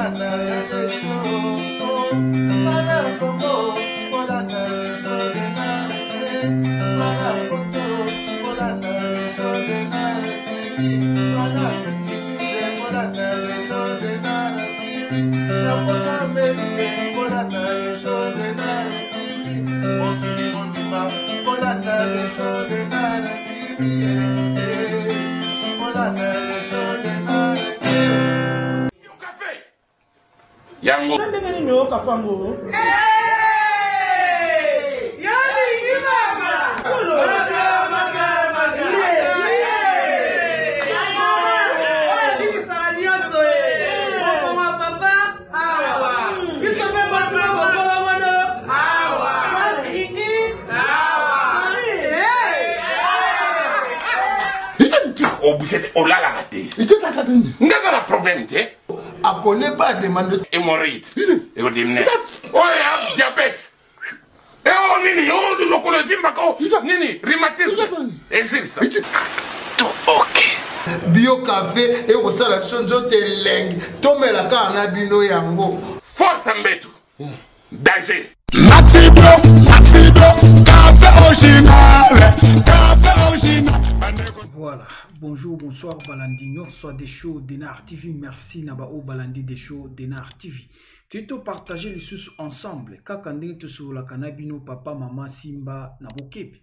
Bolanda ya Desho, bana Congo, bolanda Desho Denard, bana Poto, bolanda Desho Denard TV, bana Afrique du Sud, bolanda Desho Denard TV, na Poto Amerique, bolanda Desho Denard TV, mokili mobimba, bolanda Desho Denard TV, bolanda Desho Denard TV. Yango. Ndenge nini oyoka fango? Oblige te, olalaka te, nga na problème te. Akone pas demande. Hémorroïde ekodimine oyo ya diabète, eo nini, oyo lokolo evimbaka, o nini, rhumatisme esilisa tout. Ok, bio café ekosala biso nzoto elengi, tomela kaka na bino yango. Force mbetu danger. Maxi Bio, Maxi Bio, café original, café original. Voilà, bonjour, bonsoir, Balandi nyonso des shows Denar TV. Merci na ba o Balandi des shows Denar TV. Tu to partager lisusu ensemble kaka ndenge tosololaka na bino, papa, mama Simba na bokebi.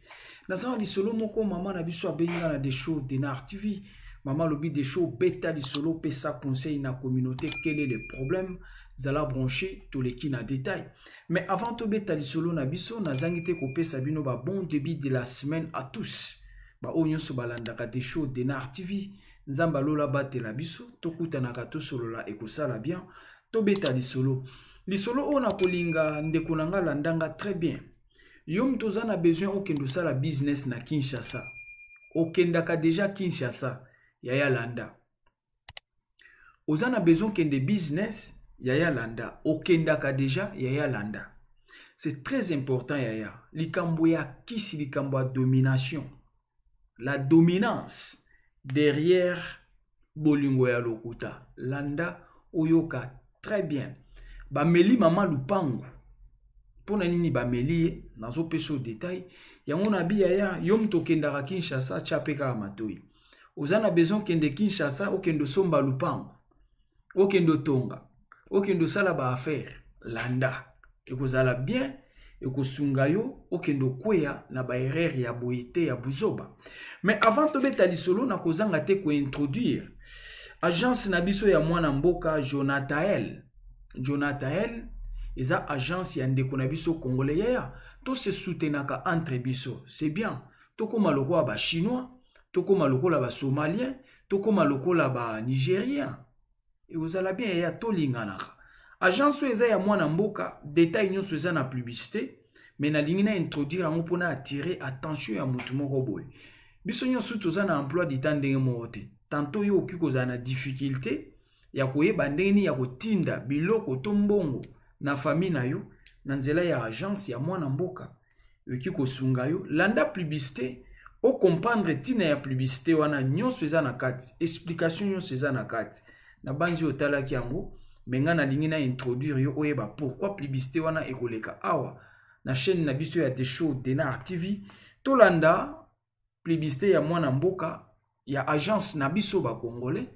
Naza na lisolo moko, mama na biso abenga na des shows Denar TV. Mama alobi: des shows, beta lisolo, pesa conseil na communauté, quel est le problème? Zala branché, toleki na détail. Mais avant tobeta lisolo na biso, nazangi te kopesa bino ba bon début de la semaine à tous. Ba oyo nyonso balandaka des shows Denar TV, Nzambe alola batela biso, tokutanaka, tosolola, ekosala bien. Tobeta lisolo. Lisolo oyo na kolinga ndeko na nga landanga très bien. Yo moto oza na besoin okende osala business na Kinshasa. Okendaka déjà Kinshasa, yaya landa. Oza na besoin okende business, yaya landa. Okendaka déjà, yaya landa. C'est très important yaya. Likambo ya kisi, likambo ya domination. La dominance derrière bolingo ya lokuta. Landa oyoka très bien. Bameli mama lupangu. Mpona nini bameli ye? Nazopesa yo détail yango na bi yaya. Yo moto okendaka Kinshasa, tya mpe kaka matoi. Oza na besoin okende Kinshasa, okende osomba lupango, okende otonga, okende osala baaffaire, landa, ekozala bien, ekosunga yo okende okweya na baerreur ya boye te, ya buzoba. Mais avant tobeta lisolo, nakozanga te kointroduire agence na biso ya mwana mboka Jonathael. Jonathael eza agence ya ndeko na biso congolais. Yaya, tose soutenaka entre biso, c'est bien. Tokóma lokola bachinois, tokóma lokola basomalien, tokóma lokola banigérien, ekozala bien yaya. Tolinganaka. Agence oyo eza ya mwana mboka, détail nyonso eza na publicité, mais nalingi na introduire yango mpona attirer attention ya motu moko boye. Biso nyonso toza na emploi du temps ndenge moko te. Tantôt yo okoki kozala na difficulté ya koyeba ndenge nini ya kotinda biloko to mbongo na famille na yo. Na nzela ya agence ya mwana mboka ekoki kosunga yo. Landa publicité, ocomprendre ntina ya publicité wana. Nyonso eza na kati, explication nyonso eza na kati. Na banzi oyo otalaki yango, me ngai nalingi na introduire yo oyeba pourquoi publicité wana ekoleka awa na chaîne na biso ya The Show Denar TV. Tolanda publicité ya mwana mboka ya agence na biso bacongolais,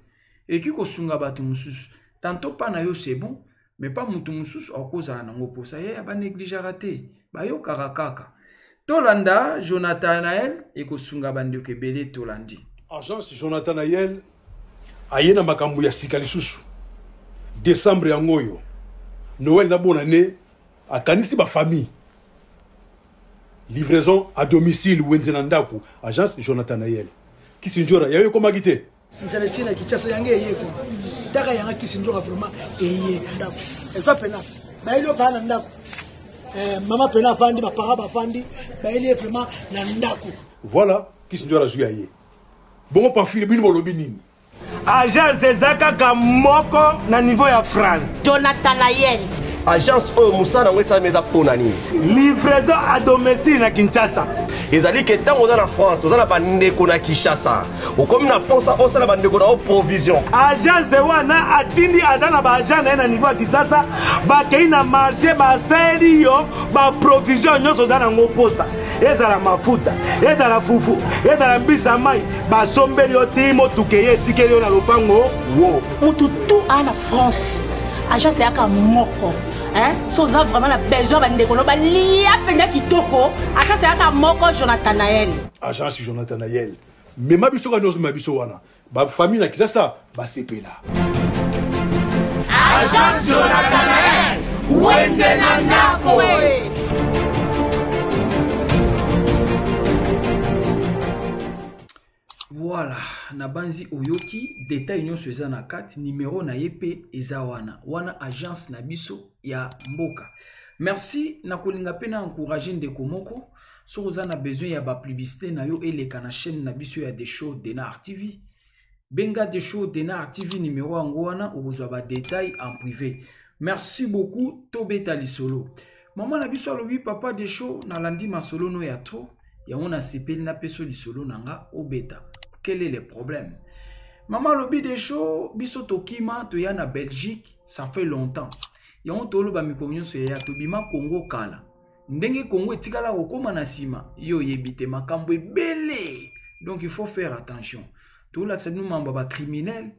ekoki kosunga bato mosusu. Tantôt pa na yo c'est bon, mais pa motu mosusu akozala nango mposa ye, banégligeaka te, bayokaka kaka. Tolanda Jonathan Nael, ekosunga bandeko ebele. Tolandi. Agence Jonathan Nayel aye na makambo ya sika lisusu. Décembre yango oyo, Noël na bonne année, akanisi bafamille, livraison à domicile, wenze na ndako. Agence Jonathan Nayel, kisi njora yayo ekomaki te. Nzala esi na Kinshasa, yango eye kuna taka yanga kisi nzoka vraiment eye ndako eza pena bayeli yo paa na ndako. Mama pena avandi, bapara bavandi, bayeli ye vraiment na ndako. Voilà, kisi njora azwi ya ye bongo. Pamphile, bino bolobi nini? Agence eza kaka moko na niveau ya France. Jonathan Ayel. Agence oyo mosala yango esalami eza mpo na nini? Livraison à domicile na Kinshasa. Ezali ke ntango oza na France, oza na bandeko na Kinshasa, okomi na mposa osala bandeko na yo provision. Agence wana atindi aza na baagent na ye na niveau ya Kinshasa, bakei na marché basaleli yo baprovision nyonso oza nango mposa, ezala mafuta, ezala fufu, ezala mbisi ya mai, basombeli yo ti motuka eye etikeli yo na lopango wo. Mutu tout a na France agence eyaka moko hein? So oza vraiment na besoin bandeko no balia mpenza kitoko, agence eyaka moko, Jonathanael. Agence Jonathanael, mema biso kaka nyonso, mema biso wana bafamille na Kisasa basepela. Agence Jonathanael, wenze na ndako. Voilà, nabanzi oyoki detail nyonso eza na kati, numero na ye mpe eza wana wana, agence na biso ya mboka. Merci na kolinga mpe na encourager ndeko moko, soki oza na besoin ya bapublicité na yo eleka na chaîne na biso ya The Show Denar TV, benga The Show Denar TV, numero yango wana, okozwa badetail en privé. Merci beaucoup, tobeta lisolo. Mama na biso alobi, papa The Show, nalandi masolo no ya trop, yango nasepeli napesa lisolo na nga obeta. Quel est le problème? Mama alobi, The Show, biso tokima toya na Belgique, ça fait longtemps. Yango toloba mikolo nyonso ya tobima Congo kala. Ndenge Congo etikala kokóma na nsima, yo oyebi te makambo ebele. Donc il faut faire attention. Tolakisa bino mambo ya bacriminel,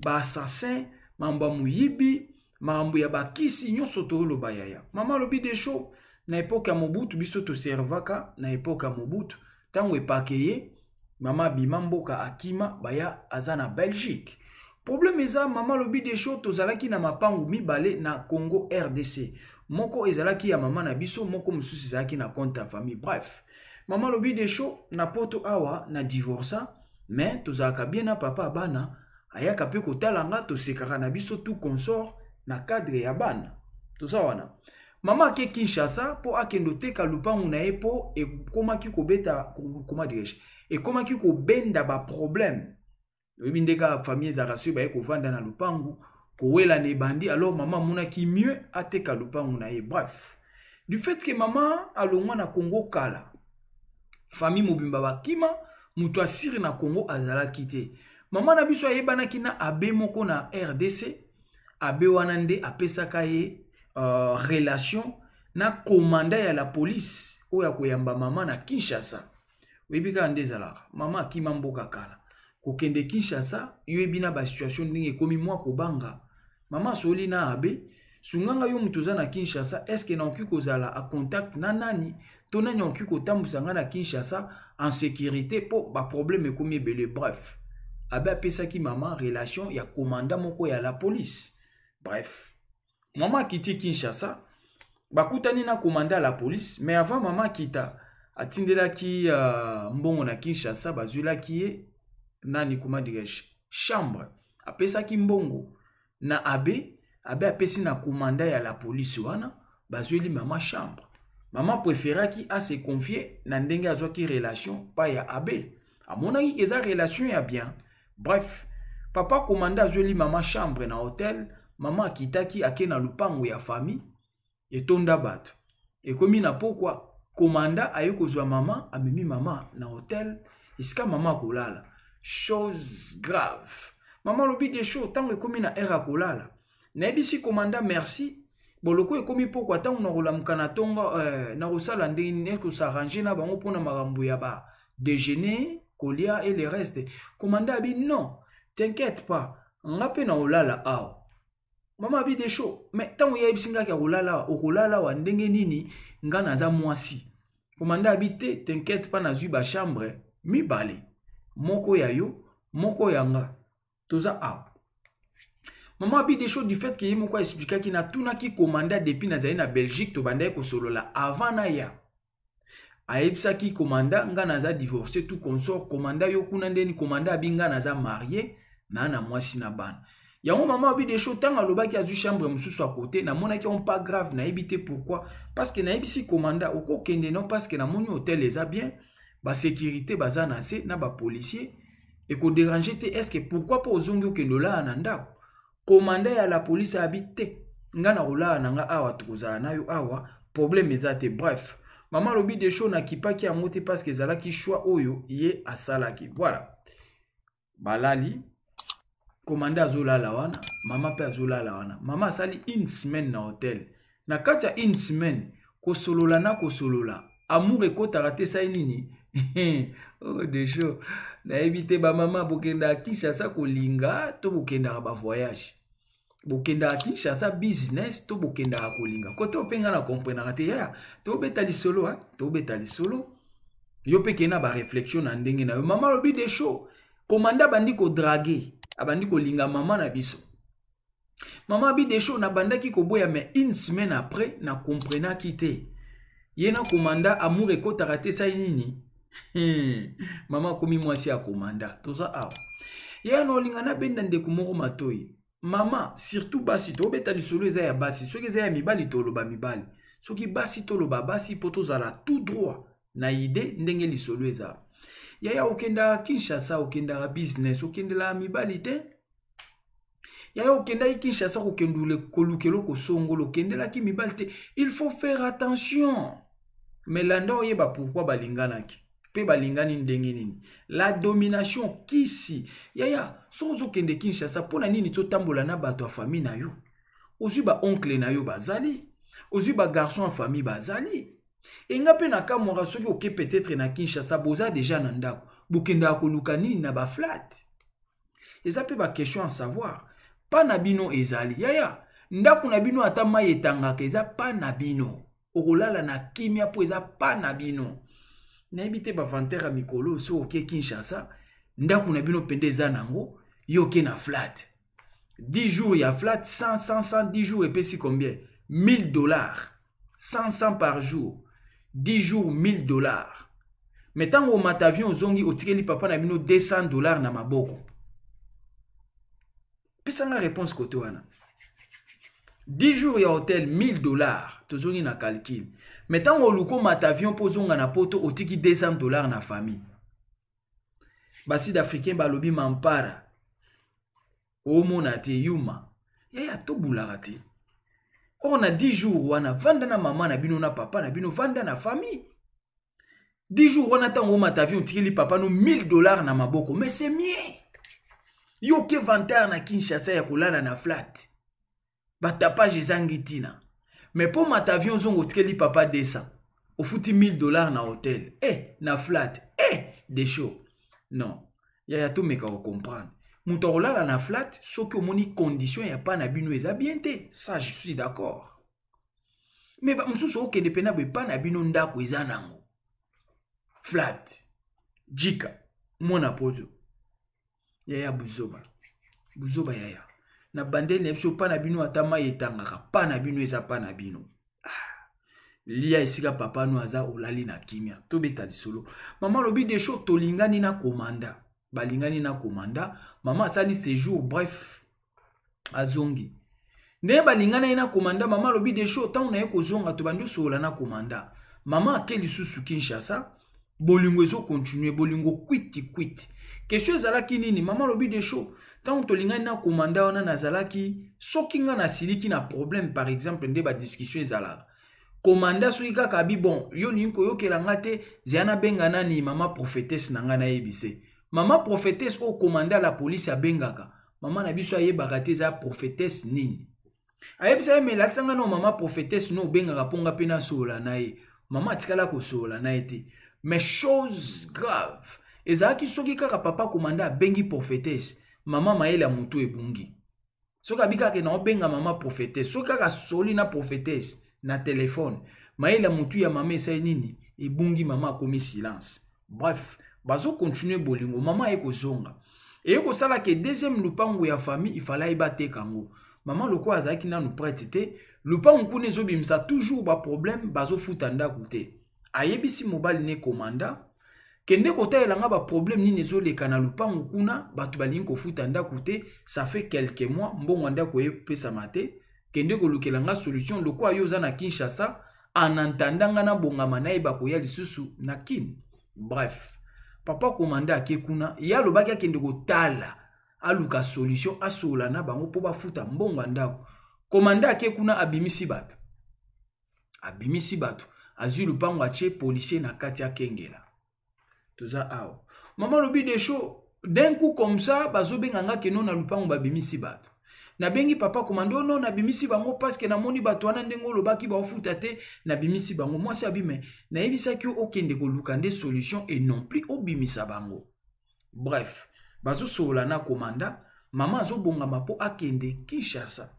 baassassin, mambo ya moyibi, makambo ya bakisi nyonso toloba yaya. Mama alobi, The Show, na epoke ya Mobutu biso toservaka na epoke ya Mobutu. Ntango epake ye, mama abima mboka, akima baya aza na Belgique. Problème eza, mama alobi, The Show, tozalaki na mapangu mibale na Congo RDC. Moko ezalaki ya mama na biso, moko mosusu ezalaki na compte ya famille. Bref, mama alobi, The Show, na poto awa na divorça, mais tozalaka bien na papa bana, ayaka mpe kotala nga, tosekaka na biso tout consort na cadre ya bana. Toza wana. Mama ake Kinshasa mpo akende oteka lupangu na ye mpo ekomaki kobeta, comment dirais-je, ekomaki kobenda baproblème. Oyebi nde kaka famille ezalaka, soki baye kovanda na lupangu, kowela na ebandi. Alors mama amonaki mieux ateka lupangu na ye. Bref, du fait que mama alongwa na Congo kala, famille mobimba bakima, moto asiri na Congo azalaki te. Mama na biso ayebanaki na abe moko na RDC. Abe wana nde apesaka ye relation na komanda ya la police oyo akoyamba mama na Kinshasa. Oyebi kaka nde ezalaka, mama akima mboka kala, kokende Kinshasa, yoyebi na basituation ndenge ekomi mwa kobanga. Mama asoli na abe, sunganga yo moto oza na Kinshasa, eske nakoki kozala a contact na nani to nani akoki kotambusa nga na Kinshasa en sécurité mpo baproblème ekomi ebele. Bref, abe apesaki mama relation ya komanda moko ya la police. Bref, mama akiti Kinshasa, bakutani na komanda ya la police. Mais avant mama akita, atindelaki mbongo na Kinshasa, bazwelaki ye nani, comment dirais-je, chambre. Apesaki mbongo na abe, abe apesi na komanda ya la police wana, bazweli mama chambre. Mama préféraki ase confier na ndenge azwaki relation pa ya abe, amonaki ke eza relation ya bien. Bref, papa komanda azweli mama chambre na hotel. Mama akitaki, ake na lupango ya famille, etonda bato. Ekomi na pokwa, komanda aye kozwa mama, amemi mama na hotel esika mama akolala. Chose grave, mama alobi, The Show, ntango ekomi na heure ya kolala, nayebisi komanda merci, boloko ekomi pokwa, ntango nakolamuka na ntongo, nakosala ndenge nini kosarrange na bango mpona makambo ya ba déjeuner, kolia et le reste. Komanda abi, non, t'inquiète pas, nga mpe na olala awa. Mama abi, The Show, mais ntango yayebisi ngaki ya kolala awa, okolala awa ndenge nini? Nga naza mwasi. Komanda abi, te, t'inquiète pas, nazwi bachambre mibale, moko ya yo, moko ya nga, toza awa. Mama abi, The Show, du fait ke ye moko aexplikaki, natunaki komanda depuis nazali na Belgique, tobandaki kosolola avant na ya, ayebisaki komanda nga naza divorcé tout consort. Komanda yo kuna ndeni? Komanda abi, nga naza marié na mwasi na bana. Yango mama abi, The Show, ntango alobaki azwi chambre mosusu ya kote, namonaki yango pas grave, nayebi te pourquoi, parce que nayebisi komanda, okokende non, parce que namoni hotel eza bien, basécurité baza na se na bapolicier, ekodéranger te. Est ce que pourquoi mpo ozongi okende olala na ndako? Komanda ya la police abi te. Nga na kolala na nga awa, tokozala na yo awa, problème eza te. Bref, mama alobi Desho nakipaki yango te parce que ezalaki choix oyo ye asalaki. Voilà, balali, komanda azolala wana, mama mpe azolala wana. Mama asali une semaine na hotel. Na kati ya une semaine, kosolola na kosolola, amour ekotaka te. Esali nini? Oh, Desho, nayebi te, bamama bokendaka Kinshasa kolinga to bokendaka bavoyage? Bokendaka Kinshasa business to bokendaka kolinga? Kote mpe ngai na komprenaka te. Yaya, tobeta lisolo, ha? Tobeta lisolo, yo mpe kende na baréflexion na ndenge na yo. Mama alobi Desho, komanda abandi kodraguer, abandi kolinga mama na biso. Mama abi Desho, nabandaki koboya, mais une semaine après na komprenaki te, ye na komanda amour ekotaka te. Esali nini? Mama akomi mwasi ya komanda. Toza awa ye na olinga nabenda ndeko moko matoi. Mama, surtout basi, tobeta lisolo eza ya basi. Soki eza ya mibali, toloba mibali. Soki basi, toloba basi, mpo tozala tout droit na idée ndenge lisolo eza. Yaya, okendaka Kinshasa, okendaka business, okendelaka mibali te. Yaya, okendaki Kinshasa kokendule koluka eloko songolo, okendelaki mibali te. Il faut faire attention. Mais landa oyeba pourquoi balinganaki mpe balingani ndenge nini. La domination, kisi. Yaya, soki ozokende Kinshasa, mpo na nini totambola na bato ya famille na yo? Ozwi baoncle na yo bazali, ozwi bagarçon ya famille bazali. Enga mpe na kamwaka, soki oke peut-être na Kinshasa, boza deja na ndako, bokendaka koluka nini na baflat? Eza mpe baquestion à savoir. Pa na bino ezali, yaya, ndako na bino, ata mai etangaka, eza pa na bino, okolala na kimia mpo eza pa na bino. Nayebi te, bavantere ya mikolo, so oke Kinshasa, ndako na bino mpenza eza nango, yo oke na flat, 10 jours ya flat, 100 100 100, 10 jours epesi combien? 1000 $. 100 100 par jour, 10 jours, 1000 $. Mais ntango omata avion, ozongi, otikeli papa na bino 200 $ na maboko. Pesanga réponse kote wana. 10 jours ya hotel, 1000 $, tozongi na calcul. Mais ntango oluka omata avion mpo ozonga na Poto, otiki 200 $ na famille. Basud africain balobi mampara, omona te yuma. Yaya, tobulaka te. Or na 10 jours wana, vanda na mama na bino, na papa na bino, vanda na famille. 10 jours wana, ntango omata avion, otikeli papa no 1000 $ na maboko, mais c'est mieux. Yo oke vantard na Kinshasa ya kolala na flat, batapage ezangi ntina, mais mpo mata avion ozonga, otikeli papa 200, ofuti 1000 $ na hotel, na flat. Desho, non, yaya, tomeka kocomprendre. Moto akolala na flat soki omoni condition ya pa na bino eza bien te, ça je suis d'accord. Mais mosusu okende mpena boye, pa na bino ndako eza nango, flat jika mwana Poto. Yaya, buzoba, buzoba. Yaya, na bandeli na biso, pa na bino ata mai etangaka, pa na bino eza pa na bino. Ah, lia esika papa no aza, olali na kimia. Tobeta lisolo. Mama alobi Desho, tolingani na komanda, balingani na komanda. Mama asali séjour, bref, azongi. Ndenge balingana ye na komanda, mama alobi Desho, ntango na ye kozonga, tobandi osolola na komanda. Mama ake lisusu Kinshasa, bolingo ezocontinuer, bolingo kwiti kwiti. Question ezalaki nini? Mama alobi Desho, ntango tolingani na komanda wana, nazalaki, soki nga nasiliki na problème, par exemple nde badiscussion ezalaka, komanda soki kaka abi: "Bon, yo olingi koyokela nga te, zeya nabenga nani, mama prophétesse na ngai." Nayebise mama prophétesse oyo komanda la polise abengaka, mama na biso ayebaka te eza prophétesse nini. Ayebisa ye: "Melakisa ngai no mama prophétesse no obengaka, mpo nga mpe nasolola na ye." Mama atikala kosolola na ye te. Mais chose grave ezalaki, soki kaka papa komanda abengi prophétesse, mama mayele ya motu ebungi. Soki abi kaka na obenga mama prophétesse, soki kaka soli na prophétesse na telefone, mayele ya motu ya mama esali nini? Ebungi. Mama akomi silence. Bref, bazocontinuer bolingo. Mama aye kozonga, eye kosala ke deuxième lupango ya famille ifala ye bateka yango. Mama lokola azalaki nanu prête te, lupango kuna ezobimisa toujours baproblème, bazofuta ndako te. Ayebisi mobali ne komanda: "Kende kotalela nga baproblème nini ezoleka na lupango kuna, bato balingi kofuta ndako te, ça fait quelques mois mbongo ya ndako epesama te. Kende kolukela nga solution lokola yo oza na Kinshasa, en attendant nga nabongama, nayeba koya lisusu na Kine." Bref, papa komanda ake kuna. Ye alobaki akende kotala, aluka solution, asolola na bango mpo bafuta mbongo ya ndako. Komanda ake kuna, abimisi bato, abimisi bato, azwi lupango, atie policier na kati, akengela. Toza awa, mama alobi: "Desho, d'un coup comme ça bazobenga nga keno na lupango babimisi bato. Nabengi papa komando, no, nabimisi bango parce que namoni bato wana ndenge olobaki baofuta te, nabimisi bango." Mwasi abi: "Me nayebisaki yo okende koluka nde solution et non plus obimisa bango." Bref, bazosolola na komanda. Mama azobongama mpo akende Kinshasa.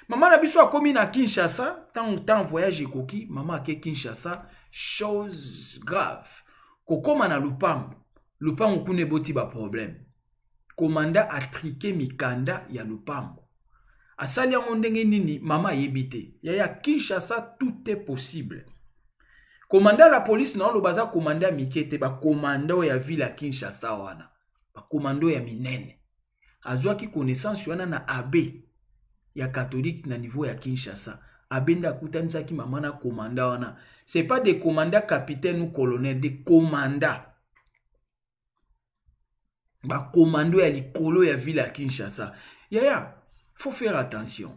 Mama na biso akomi na Kinshasa. Ntango temps voyage ekoki, mama ake Kinshasa. Chose grave, kokóma na lupango, lupango kuna eboti baproblème. Komanda atriquer mikanda ya lupango. Asali yango ndenge nini, mama ayebi te. Yaya, Kinshasa, tout est possible. Komanda la police na oloba aza komanda ya mike te, bakomanda oyo ya ville ya Kinshasa wana, bakomanda oyo ya minene. Azwaki connaissance wana na abbé ya catholique na niveau ya Kinshasa. Abbé nde akutanisaki mama na komanda wana. C'est pas des commandants capitaine ou colonel, des commandants, bakomando ya likolo ya ville ya Kinshasa. Yaya, faut faire attention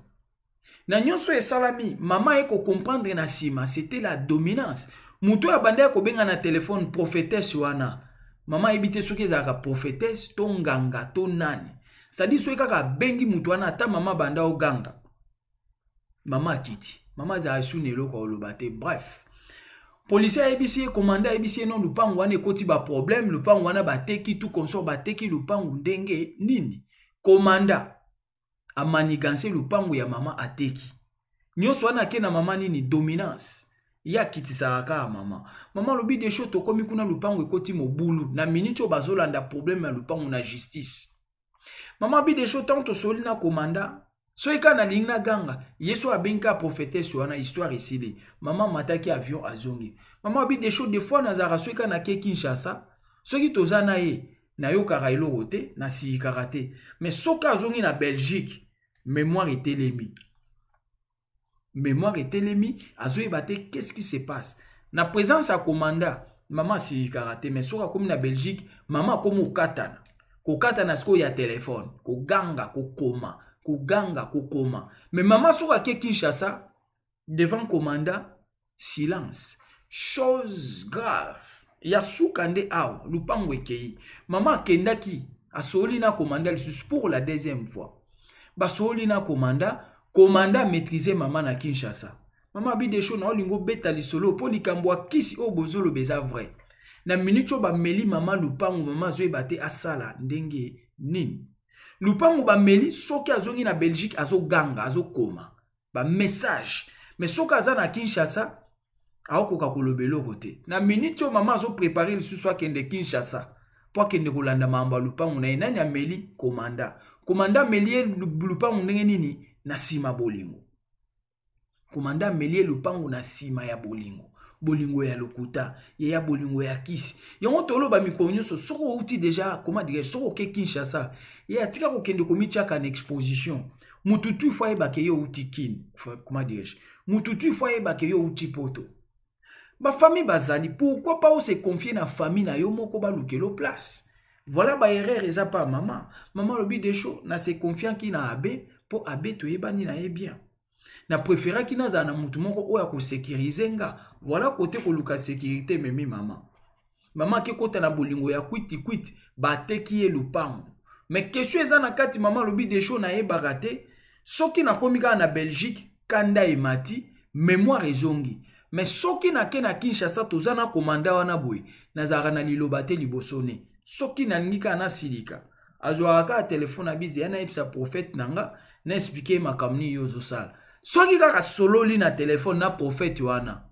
na nyonso esalami. Mama ye kocomprendre na nsima, c'était la dominance. Moto oyo abandaki kobenga na telefone, prophétesse wana, mama ayebi te soki ezalaka prophétesse to nganga to nani. C'est-à-dire soki kaka abengi moto wana, ata mama banda oganga, mama akiti, mama azalaka su na eloko oloba te. Bref, policier ayebisi ye, komanda ayebisi ye: "Non, lupango wana ekoti baproblème, lupango wana bateki tout consort. Bateki lupango ndenge nini?" Komanda amanigancer lupango ya mama, ateki nyonso wana. Ake na mama nini? Dominance. Ye akitisaka kaka mama. Mama alobi: "Desho, tokomi kuna, lupango ekoti mobulu." Na miniti oyo bazolanda problème ya lupango na justice. Mama abi: "Desho, ntango tosoli na komanda, soki kaka nalingi naganga ye, so abengi kaka prophétesse wana, histoire esili." Mama amataki avion, azongi. Mama abi: "Desho, des fois nazalaka, soki kaka nake Kinshasa, soki toza na ye, nayokaka eloko te, nasilikaka te. Mais soki azongi na Belgique, mémoire etelemi, mémoire etelemi, azoyeba te qu'est-ce qui se passe." Na présence ya komanda, mama asilikaka te, mais soki akomi na Belgique, mama akomi kokatana, kokatana sikoyo ya telefone, koganga, kokoma, koganga, kokoma. Mais mama soki ake Kinshasa, devant komanda, silence. Chose grave ya suka nde awa, lupango ekei. Mama akendaki, asoli na komanda lisusu pour la deuxième fois. Basoli na komanda, komanda maîtrise mama na Kinshasa. Mama abi: "Desho, na olingi obeta lisolo mpo likambo ya kisi oyo bozoloba eza vrai." Na miniti oyo bameli mama lupango, mama azoyeba te asala ndenge nini. Lupango bameli, soki azongi na Belgique, azoganga, azokoma bamessage, mais soki aza na Kinshasa, aokoka koloba eloko te. Na miniti oyo mama azopréparer lisusu akende Kinshasa mpo akende kolanda makambo ya lupango na ye, nani ameli? Komanda. Komanda ameli ye lupango ndenge nini? Na nsima bolingo. Komanda ameli ye lupango na nsima ya bolingo, bolingo ya lokuta ye, ya bolingo ya kisi. Yango toloba mikolo nyonso, soki outi déjà, comment dirais, soki oke Kinshasa, ye atika kokende komitiaka na exposition. Mutu tu ifo ayebaka ye outi Kine, comment dirais, mutu tu ifo ayebaka ye outi Poto. Bafamille bazali, pourquoi pas ose confier na famille na yo moko, balukelo place? Voilà baerreur eza pa mama. Mama alobi: "Desho, na se confianki na abbé mpo abbé toyebani na ye bien. Na préféraki nazala na motu moko oyo akosécuriser nga." Voilà kote koluka sécurité ememi mama. Mama akekota na bolingo ya kwiti kwiti, bateki ye lupango. Mais question eza na kati, mama alobi: "Desho, nayebaka te soki nakomi kaka na Belgique, kanda emati, mémoire ezongi. Mais soki nake na Kinshasa, toza na komanda wana boye, nazalaka na liloba te liboso ne. Soki nalingi kaka nasilika, azwaka kaka telefone, abize ya nayebisa prophète na nga, na expliquer makambo nini yo ozosala. Soki kaka sololi na telefone na prophète wana,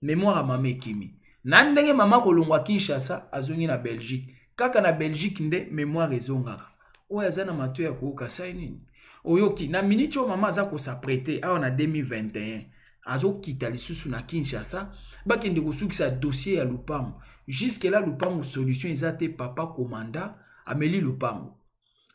mémoire ya mama ekimi." Na ndenge mama kolongwa Kinshasa, azongi na Belgique, kaka na Belgique nde mémoire ezongaka. Oyo aza na matoi ya koyoka sai nini oyoki. Na miniti oyo mama aza kos'apprêter awa na 2021, azokita lisusu na Kinshasa, bakende kosukisa dossier ya lupango. Jusque là lupango solution eza te. Papa komanda ameli lupango,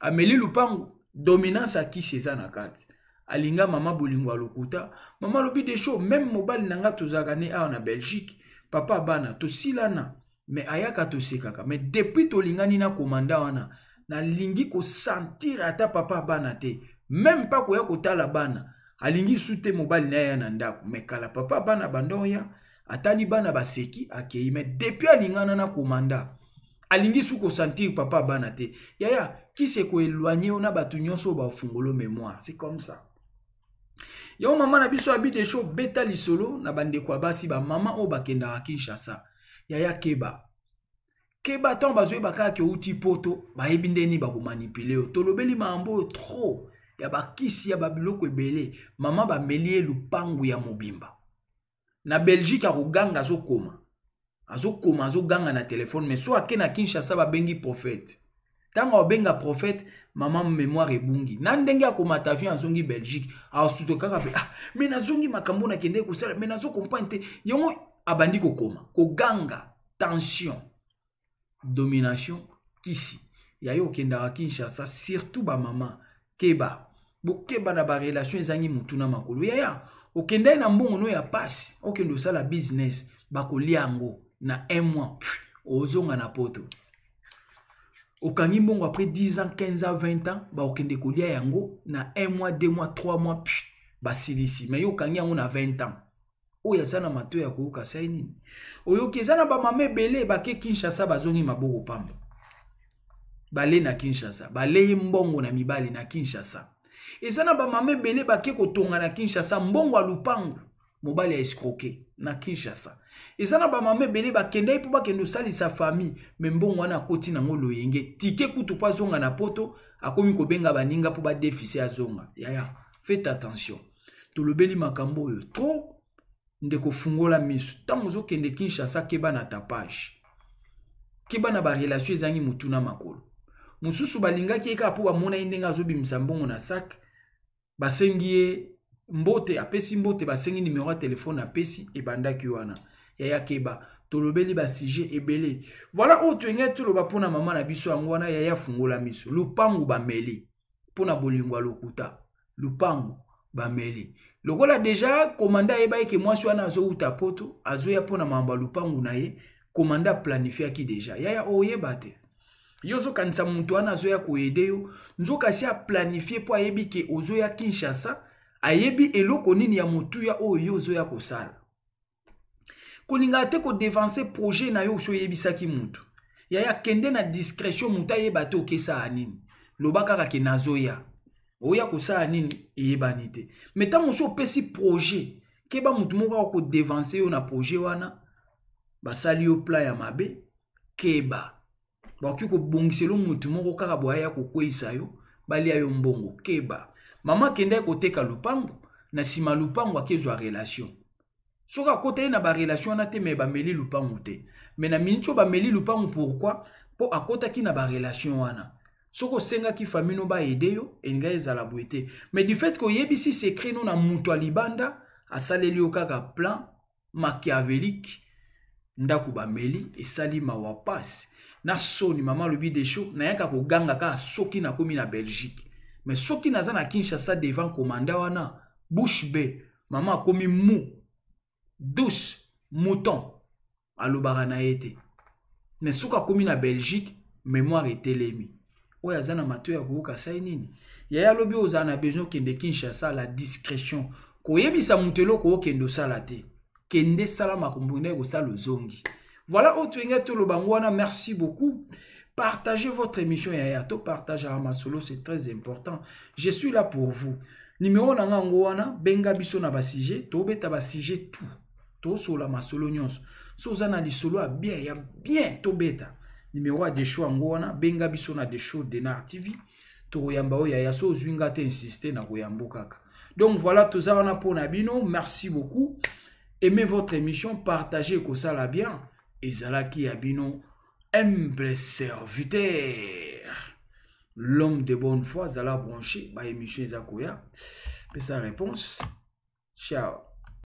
ameli lupango, dominance akisi eza na kati. Alinga mama bolingo ya lokuta. Mama alobi: "Desho, même mobali na nga tozalaka ne awa na Belgique, papa bana tosilana, mais ayaka, tosekaka. Mais depuis tolingani na komanda wana, nalingi kosentir ata papa bana te, même mpa koya kotala bana." Alingi su te mobali na ye aya na ndako. Mais kala papa bana banda oya, atali bana baseki akei. Mais depuis alingana na komanda, alingi su kosentir papa bana te. Yaya, kisi ekoéloigne yo na bato nyonso oyo bafungolo mémoire. C'est comme ça. Yo mama na biso abi desho beta lisolo na bandeko ya basi ba mama oyo bakendaka Kinshasa. Yaya keba. Keba ntango bazoyeba kaka ke outi poto, bayebi nde nini bakomanipule yo. Tolobeli makambo oyo trop ya bakisi ya babiloko ebele. Mama bameli ye lupangu ya mobimba. Na Belgique akoganga azokoma. Azokoma azoganga na telefone, mais so ake na Kinshasa babengi prophète. Ntango abenga prophète, mama mémoire ebungi. Na ndenge akomata avion azongi Belgique, asuto kaka pe ah, mais nazongi makambo nakende kosala, mais nazo comprendre te. Yango abandi kokoma, koganga, tension, domination, kisi. Yayo okendaka Kinshasa, surtout ba mama, keba. Bokeba na ba relation ezangi mutu na makolo. Yaya, okendaki na mbongo no ya pasi, okende osala business, bakolia yango na un mois, ozonga na poto. Okangi mbongo après 10 ans, 15 ans, 20 ans, ba okende kolia yango na 1 mois, 2 mois, 3 mois, pff, basilisi. Mais yo okangi yango na 20 ans. Oyo aza na mato ya koyoka sai nini? Oyoki eza na ba mama ebele bake Kinshasa bazongi maboko pamba. Bale na Kinshasa, balei mbongo na mibali na Kinshasa. Eza na ba mama ebele bake kotonga na Kinshasa mbongo ya lupangu mobali ya escroquer na Kinshasa. Eza na ba mama ebele bakendaki mpo bakende kosalisa famille, mais mbongo wana akoti nango loyenge. Tike kutu mpo azonga na poto, akomi kobenga baninga mpo badefise azonga. Yaya, faites attention. Tolobeli makambo oyo trop, ndeko fungola miso. Ntango ozokende Kinshasa, keba na tapage. Keba na ba relation ezangi mutu na makolo. Mosusu balingaki ye kaka mpo bamona ye ndenge azobimisa mbongo na sac, basengi ye mbote, apesi mbote, basengi numero ya telefone, apesi, ebandaki wana. Yaya keba, tolobeli ba sujet ebele. Voilà oyo toyengaki toloba mpona mama na biso yango wana. Yaya fungola miso. Lupangu bameli mpona bolingo ya lokuta. Lupangu bameli. Lokola deja komanda ayebaki ke mwasi wana azowuta poto, azoya mpona mambo ya lupangu na ye, komanda planifiaki deja. Yaya oyeba te. Yo ozokanisa moto wana azoya koyede yo, nzoka si aplanifie mpo ayebi ke ozoya Kinshasa, ayebi eloko nini ya motuya oyo yo ozoya kosala. Kolingaka te kodevancer projet na yo osi oyebisaki motu. Yaya kende na discrétion, motu ayeba te okesala nini. Loba kaka ke nazoya. Oya kosala nini eyebani te. Mais ntango mosusu opesi projet, keba motu moko akodevancer yo na projet wana, basali yo plan ya mabe, keba. Bakoki kobongisela motu moko kaka boye aya kokweyisa yo, balia yo mbongo, keba. Mama akendaki koteka lupangu, na nsima lupangu akezwa relation. Soki akota ye na ba relation wana te, mais bameli lupangu te. Mais na miniti oyo bameli lupangu, pourquoi? Po akotaki na ba relation wana. Soki osengaki famille no ba aider yo, elinga ezala boye te. Mais du fait que oyebisi secret no na moto ya libanda, asaleli yo kaka plan machiavélique, ndako bameli, esali mawa pasi. Na soni, mama alobi desho, nayaka koganga kaka soki nakomi na Belgique. Mais soki naza na Kinshasa devant commandant wana, bouche bée, mama akomi mou, douce, mouton, alobaka na ye te. Mais soki akomi na Belgique, mémoire etelemi. Oyo aza na mato ya koyoka sai nini? Yaya alobi oza na besoin okende Kinshasa, la discrétion. Koyebisa moto eloko okende osala te. Kende sala makambo nde kosala ozongi. Voilà oyo toyenge toloba ngo wana. Merci beaucoup. Partagez votre émission yaya, to partage à masolo, c'est très important. Je suis là pour vous. Numéro na nga ngo wana, benga biso na ba sujet, to beta ba sujet tout. To sola masolo nyonso. So oza na lisolo ya bien, ya bien to beta. Numéro ya Desho ngo wana, benga biso na Desho Denar TV. To koyamba oyo yaya, so ozwi nga te insister na koyambo kaka. Donc voilà, toza wana pour na bino. Merci beaucoup. Aimez votre émission, partagez kosala bien. Ezalaki ya bino humble serviteur. L'homme de bonne foi, zala branché, ba émission eza koya. Pesa réponse. Ciao.